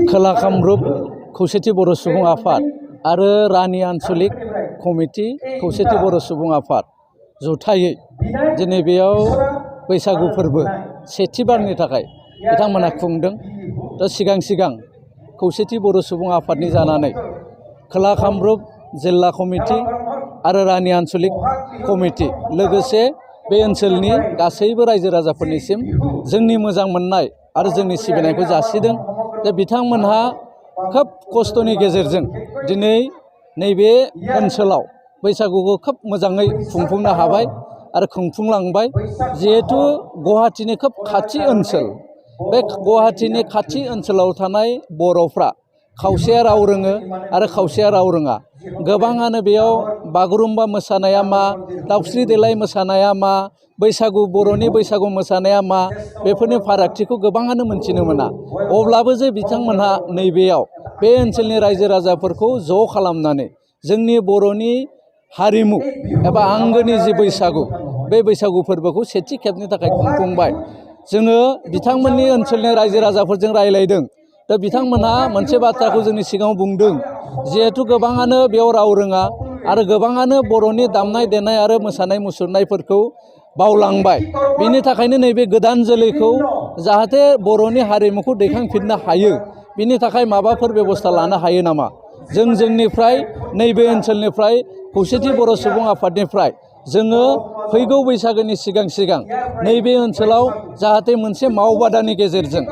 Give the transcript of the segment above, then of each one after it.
खोला कामरुप खौसेथि बर' सुबुं आफाद आरो रानि आन्चलिक कमिटि खौसेथि बर' सुबुं आफाद जथायै दिनै बेयाव बैसागु फोरबो सेथि बारनि थाखाय बिथांमोना खुंदों। दा सिगां खौसेथि बर' सुबुं आफादनि जानानै खोला कामरुप जिल्ला कमिटि आरो रानि आन्चलिक कमिटि लोगोसे बे ओनसोलनि गासैबो रायजो राजाफोरनिसिम जोंनि मोजां मोननाय आरो जोंनि सिबिनायखौ जासिदों। जे बिथांमोनहा खोब खस्थ'नि गेजेरजों दिनै नैबे ओनसोलाव बैसागुखौ खोब मोजाङै खुंफुंनो हाबाय आरो खुंफुंलांबाय। जिहेथु गुवाहाटीनि खोब खाथि ओनसोल, बे गुवाहाटीनि खाथि ओनसोलाव थानाय बर'फ्रा खावसेया राव रोङो आरो खावसेया राव रोङा। गोबाङानो बेयाव बागुरुम्बा मोसानाया मा, दावस्रि देलाय मोसानाया मा, बैसागु बर'नि बैसागु मोसानाया मा, बेफोरनि फारागथिखौ गोबाङानो मोनथिनो मोना। अब्लाबो जे बिथांमोनहा नैबेयाव बे ओनसोलनि रायजो राजाफोरखौ ज' खालामनानै जोंनि बर'नि हारिमु एबा आंगोनि जि बैसागु, बे बैसागु फोरबोखौ सेथि खेबनि थाखाय खुंफुंबाय। जोङो बिथांमोननि ओनसोलनि रायजो राजाफोरजों रायलायदों। दा बिथांमोनहा मोनसे बाथ्राखौ जोंनि सिगाङाव बुंदों, जिहेथु गोबाङानो बेयाव राव रोङा आरो गोबाङानो बर'नि दामनाय देनाय आरो मोसानाय मुसुरनायफोरखौ बावलांबाय। बिनि थाखायनो नैबे गोदान जोलैखौ जाहाथे बर'नि हारिमुखौ दैखांफिननो हायो, बिनि थाखाय माबाफोर बेबस्था लानो हायो नामा? जों जोंनिफ्राय नैबे ओनसोलनिफ्राय खौसेथि बर' सुबुं आफादनिफ्राय जोङो फैगौ बैसागोनि सिगां नैबे ओनसोलाव जाहाथे मोनसे मावबादानि गेजेरजों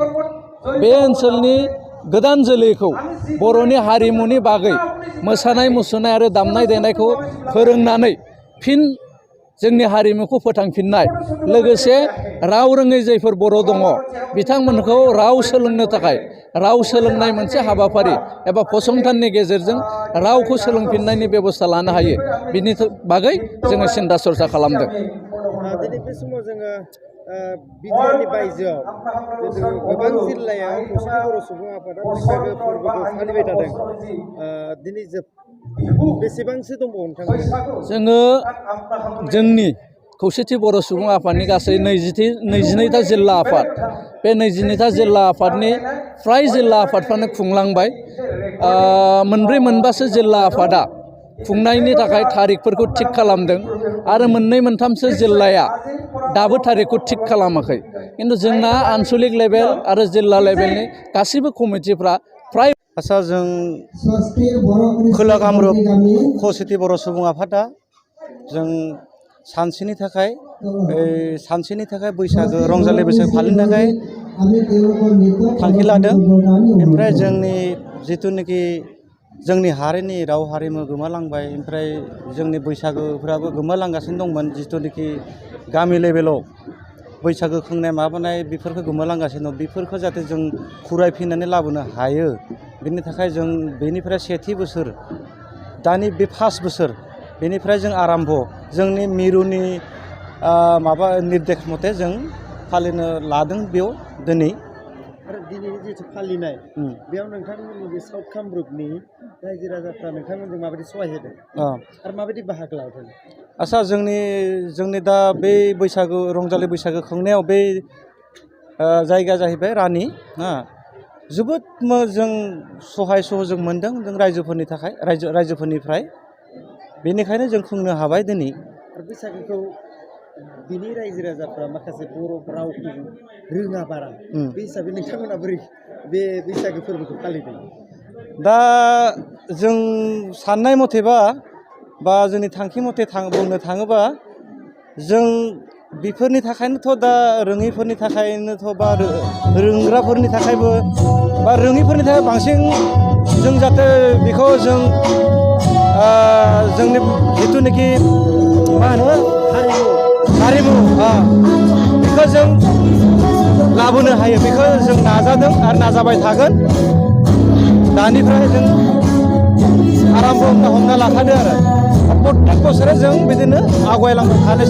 बे ओनसोलनि गोदान जोलैखौ बर'नि हारिमुनि बागै मोसानाय मुसुरनाय आरो दामनाय देनायखौ फोरोंनानै फिन जोंनि हारिमुखौ फोथांफिननाय, लोगोसे राव रोङै जायफोर बर' दङ बिथांमोनखौ राव सोलोंनो थाखाय राव सोलोंनाय मोनसे हाबाफारि एबा फसंथाननि गेजेरजों रावखौ सोलोंफिननायनि बेबस्था लानो हायो, बिनि बागै जोङो सिन्था सरसा खालामदों। दिनै बे समाव जोङो बिटिआरनि बायजोआव गोबां जिल्लायाव खौसेथि बर' सुबुं आफादा बैसागो फोरबोखौ फालिबाय थादों। दिनै बेसेबांसो दंबावो नोंथांमोना? जोङो जोंनि खौसेथि बर' सुबुं आफादनि गासै 22था जिल्ला आफाद, बे 22था जिल्ला आफादनि फ्राय जिल्ला आफादफ्रानो खुंलांबाय। मोनब्रै मोनबासो जिल्ला आफादा खुंनायनि थाखाय थारिखफोरखौ थिग खालामदों आरो मोननै मोनथामसो जिल्लाया दाबो थारिखखौ थिग खालामाखै। खिन्थु जोंना आन्चलिक लेभेल आरो जिल्ला लेभेलनि गासैबो कमिटिफ्रा फ्राय आच्चा, जों खोला कामरुप खौसेथि बर' सुबुं आफादा जों सानसेनि थाखाय बैसागो रंजालि बैसागो फालिनो थाखाय थांखि लादों। ओमफ्राय जोंनि जिथुनाखि जोंनि हारिनि राव हारिमु गोमालांबाय, ओमफ्राय जोंनि बैसागोफ्राबो गोमालांगासिनो दंमोन। जिथुनाखि गामि लेभेलाव बैसागो खुंनाय माबानाय बेफोरखौ गोमालांगासिनो दं। बेफोरखौ जाहाथे जों खुरायफिननानै लाबोनो हायो, बेनि थाखाय जों बेनिफ्राय सेथि बोसोर, दानि बे फार्स्ट बोसोर, बेनिफ्राय जों आराम्भ जोंनि मिरुनि माबा निर्देश मथे जों फालिनो लादों बेयाव दिनै। आरो दिनैनि जिथु फालिनाय, बेयाव नोंथांमोननि बे साउथ कामरुपनि रायजो राजाफ्रा नोंथांमोनजों माबायदि सहाय होदों आरो माबायदि बाहागो लादों? आच्चा, जोंनि दा बे बैसागु रंजालि बैसागो खुंनायाव बे जायगाया जाहैबाय रानि। जोबोद जों सहाय सहयोग मोनदों जों रायजोफोरनिफ्राय, बेनिखायनो जों खुंनो हाबाय दिनै। आरो बैसागोखौ बिनि रायजो राजाफ्रा माखासे बर' रावखौ रोङा बारा, बे हिसाबै नोंथांमोना बोरै बे बैसागो फोरबोखौ फालिदों? दा जों साननाय मथेबा बा जोंनि थांखि मथे बुंनो थाङोबा, जों बेफोरनि थाखायनोथ' दा रोङैफोरनि थाखायनोथ' बा रोंग्राफोरनि थाखायबो बा रोङैफोरनि थाखाय बांसिन जों जाहाथे बेखौ जों जोंनि जिथुनाखि मा होनो हारिमु बेखौ जों लाबोनो हायो, बेखौ जों नाजादों आरो नाजाबाय थागोन। दानिफ्राय जों आराम्भ हमना लाखादो आरो प्रत्येक बोसोराव जों बिदिनो आवगायलांबाय थानो